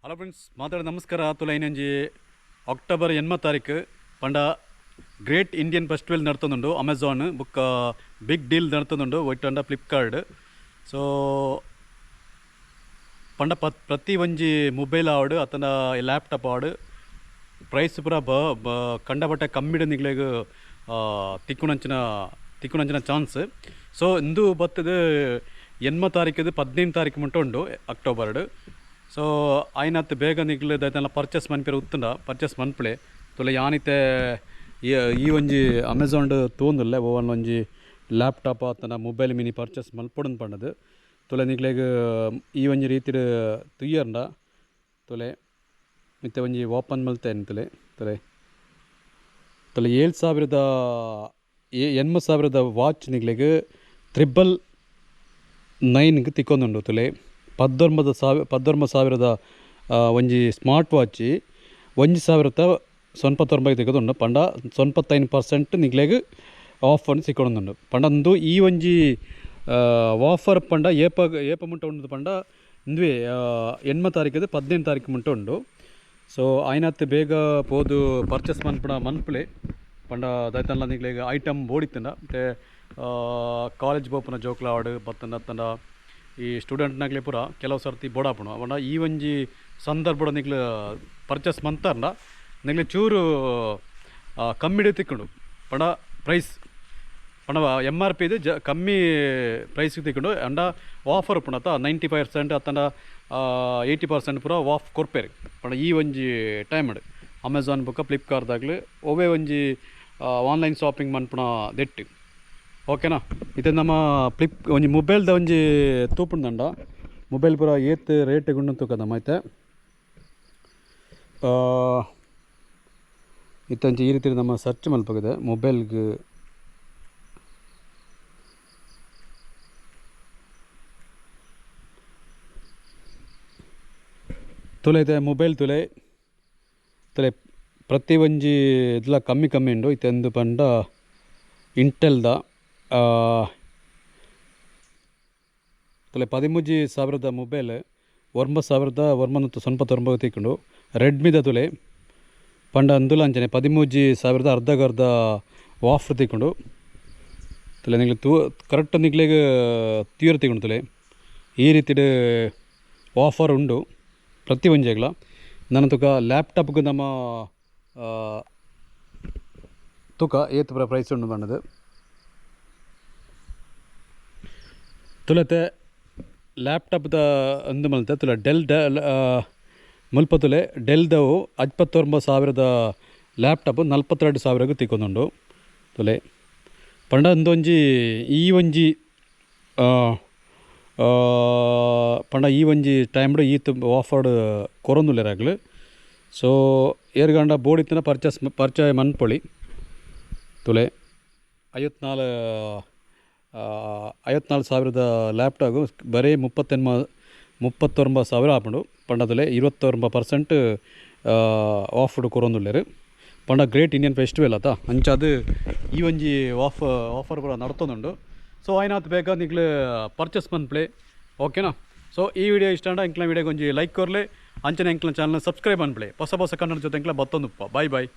Hello friends, ಮಾತಾಡ ನಮಸ್ಕಾರ. ತುಲ ಐನಂಜಿ ಅಕ್ಟೋಬರ್ 8 ತಾರೀಕು ಪಂಡ great Indian festival ನಡ್ತೊಂದುಂಡು. Amazon ಬುಕ್ಕ ಬಿಗ್ ಡೀಲ್ ನಡ್ತೊಂದುಂಡು ಒಟ್ಟಂಡ ಫ್ಲಿಪ್ಕಾರ್ಟ್. ಸೊ ಪಂಡ ಪ್ರತಿ ಒಂಜಿ ಮೊಬೈಲ್ ಆವಡ್ ಅತ್ತಂಡ ಲ್ಯಾಪ್ಟಾಪ್ ಆವಡ್, ಪ್ರೈಸ್ ಪೂರ ಬ ಬ ಕಂಡಪಟ್ಟೆ ಕಮ್ಮಿಡ್ ನಿಕ್ಲೆಗ್ ತಿಕ್ಕುನಂಚಿನ ತಿಕ್ಕುನಂಚಿನ ಚಾನ್ಸ್. ಸೊ ಇಂದು ಬತ್ತದು 8 ತಾರೀಕದು 15 ತಾರೀಕು ಮುಟ್ಟ ಉಂಡು ಅಕ್ಟೋಬರ್ಡ್. ಸೊ ಆಯ್ನತ್ ಬೇಗ ನಿಕ್ಲು ದಾದನ ಪರ್ಚೇಸ್ ಮನ್ಪೆರೆ ಉತ್ತುಂಡ ಪರ್ಚೇಸ್ ಮನ್ಪುಲೆ. ತುಲೆ ಯಾನಿತ್ತೆ ಈ ಈ ಒಂಜಿ ಅಮೆಝಾನ್ ತೂಂದುಲ್ಲೆ, ಒವನ್ ಒಂಜಿ ಲ್ಯಾಪ್ಟಾಪ್ ಅತ್ತಂಡ mobile mini purchase ಮಲ್ಪೊಡುಂದು ಪಂಡದು. ತುಲೆ ನಿಕ್ಲೆಗ್ ಈ ಒಂಜಿ ರೀತಿಡ್ ತೂಯರ್ಂಡ ತುಲೆ ಇತ್ತೆ ಒಂಜಿ ಓಪನ್ ಮಲ್ತೇನೆ. ತುಲೆ ತುಲೆ ತುಲೆ 7000ದ 80,000ದ ವಾಚ್ ನಿಕ್ಲೆಗ್ 999ಗೆ ತಿಕ್ಕೊಂದುಂಡು. ತುಲೆ 19 ಸಾವಿರ, 19,000ದ ಒಂಜಿ ಸ್ಮಾರ್ಟ್ ವಾಚ್ 1099 ತಿಕ್ಕೊಂದುಂಡು. ಪಂಡ 95% ನಿಕ್ಲೆಗ್ ಆಫರ್ ಸಿಕ್ಕೊಂದುಂಡು. ಪಂಡ ಉಂದು ಈ ಒಂಜಿ ಆಫರ್ ಪಂಡ ಏಪ ಏಪ ಮುಟ್ಟ ಉಂಡು ಪಂಡ ಇಂದುವೆ 8 ತಾರೀಕದು 15 ತಾರೀಕು ಮುಟ್ಟ ಉಂಡು. ಸೊ ಆಯ್ನತ್ ಬೇಗ ಪೋದು ಪರ್ಚೇಸ್ ಮನ್ಪುನ ಮನ್ಪುಲೆ. ಪಂಡ ದಾಯ್ತನ್ಲ ನಿಕ್ಲೆಗ್ ಐಟಮ್ ಬೋಡಿತ್ತಂಡ ಇತ್ತೆ ಕಾಲೇಜ್ ಪೋಪುನ ಜೋಕ್ಲಾವಡ್ ಬತ್ತಂಡ ಅತ್ತಂಡ ಈ ಸ್ಟೂಡೆಂಟ್ನಕ್ಲೆ ಪೂರ ಕೆಲವು ಸರ್ತಿ ಬೋಡಾಪುಂಡು. ಪಂಡ ಈ ಒಂಜಿ ಸಂದರ್ಭಡ್ ನಿಕ್ಲು ಪರ್ಚೇಸ್ ಮಂತರ್ಂಡ ನಿಕ್ಲೆ ಚೂರು ಕಮ್ಮಿಡ್ ತಿಕ್ಕುಂಡು. ಪಂಡ ಪ್ರೈಸ್ ಪಂಡ ಎಮ್.ಆರ್.ಪಿ ಜ ಕಮ್ಮಿ ಪ್ರೈಸ್ ತಿಕ್ಕುಂಡು. ಅಂಡ ಆಫರ್ ಉಪ್ಪುಂಡು ಅತ್ತ, 90% ಅತ್ತಂಡ 80% ಪೂರ ಆಫ್ ಕೊರ್ಪೆರ್. ಪಂಡ ಈ ಒಂಜಿ ಟೈಮ್ಡ್ ಅಮೆಝಾನ್ ಬೊಕ್ಕ ಫ್ಲಿಪ್ಕಾರ್ಟ್ದಾಗ್ಲು ಒವ್ವೆ ಒಂಜಿ ಆನ್ಲೈನ್ ಶಾಪಿಂಗ್ ಮನ್ಪುನ ದೆಟ್ಟ್, ಓಕೆನಾ? ಇತ್ತೆ ನಮ್ಮ ಫ್ಲಿಪ್ ಒಂಜಿ ಮೊಬೈಲ್ದ ಒಂಜಿ ತೂಪುಂಡು. ಮೊಬೈಲ್ ಪೂರ ಏತ್ ರೇಟ್ ಉಂಡು ತೂಕ ನಮ್ಮ. ಇತ್ತೆ ಇತ್ತೆ ಒಂಜಿ ಈ ರೀತಿ ನಮ್ಮ ಸರ್ಚ್ ಮಲ್ಪಗಿದೆ ಮೊಬೈಲ್ಗೆ. ತುಲೆ ಇತ್ತೆ ಮೊಬೈಲ್ ತುಲೆ ತುಲೆ ಪ್ರತಿ ಒಂಜಿ ಇದಲ ಕಮ್ಮಿ ಕಮ್ಮಿ ಉಂಡು. ಇತ್ತೆ ಒಂದು ಪಂಡ ಇಂಟೆಲ್ದ ತುಲೆ 13,000ದ ಮೊಬೈಲ್ 9999 ತಿಕ್ಕುಂಡು. ರೆಡ್ಮಿದ ತುಲೆ ಪಂಡ ಅಂದುಲ ಅಂಚನೆ 13,000ದ ಅರ್ಧಗರ್ಧ ಆಫರ್ ತಿಕ್ಕುಂಡು. ತುಲೆ ನಿಕ್ಲೆ ತೂ ಕರೆಕ್ಟ್ ನಿಕ್ಲೆಗ್ ತೀರ ತಿಕ್ಕುಂಡು. ತುಲೆ ಈ ರೀತಿಡ್ ಆಫರ್ ಉಂಡು ಪ್ರತಿ ಒಂಜೆಗ್ಲ. ನನ ತುಕ ಲ್ಯಾಪ್ಟಾಪ್ಗೆ ನಮ್ಮ ತುಕ ಏತ್ ಪೂರ ಪ್ರೈಸ್ ಉಂಡು ಪಂಡದು. ತುಲತೆ ಲ್ಯಾಪ್ಟಾಪ್ದ ಅಂದು ಮಲ್ತೆ. ತುಲೆ ಡೆಲ್ ಡೆಲ್ ಮುಲ್ಪ ತುಲೆ ಡೆಲ್ದವು 59,000ದ ಲ್ಯಾಪ್ಟಾಪ್ 42,000ಗೆ ತಿಕ್ಕೊಂದುಂಡು. ತುಲೆ ಪಂಡ ಅಂದೊಂಜಿ ಈ ಒಂಜಿ ಪಂಡ ಈ ಒಂಜಿ ಟೈಮ್ಡ್ ಈತ್ ಆಫರ್ಡ್ ಕೊರೊಂದುಲ್ಲೆರ್. ಸೊ ಏರ್ಗಂಡ ಬೋಡಿತ್ತಿನ ಪರ್ಚೇಸ್ ಪರ್ಚೇಸ್ ಮನ್ಪೊಳಿ. ತುಲೆ 54 54,000ದ ಲ್ಯಾಪ್ಟಾಪ್ ಬರೀ 39 ಸಾವಿರ ಆಪುಂಡು. ಪಂಡ ತುಲೆ 29% ಆಫ್ ಕೊರೊಂದುಲ್ಲೆರ್. ಪಂಡ great Indian festival ಅತ್ತ, ಅಂಚಾದ್ ಈ ಒಂಜಿ ಆಫರ್ ಪೂರ ನಡತೊಂದುಂಡು. ಸೊ ಆಯ್ನಾತ್ ಬೇಗ ನಿಕ್ಲು ಪರ್ಚೇಸ್ ಮನ್ಪುಲೆ, ಓಕೆನಾ? ಸೊ ಈ ವಿಡಿಯೋ ಇಷ್ಟ ಆಂಡ ಎಂಕ್ಲ ವಿಡಿಯೋಗೆ ಒಂಜಿ ಲೈಕ್ ಕೊರ್ಲೆ. ಅಂಚನೆ ಎಂಕ್ಲ ಚಾನಲ್ ಸಬ್ಸ್ಕ್ರೈಬ್ ಮನ್ಪುಲೆ. ಹೊಸ ಹೊಸ ಕನ್ನಡ ಜೊತೆ ಎಂಕ್ಲ ಬತ್ತೊಂದುಪ್ಪ. Boy boy.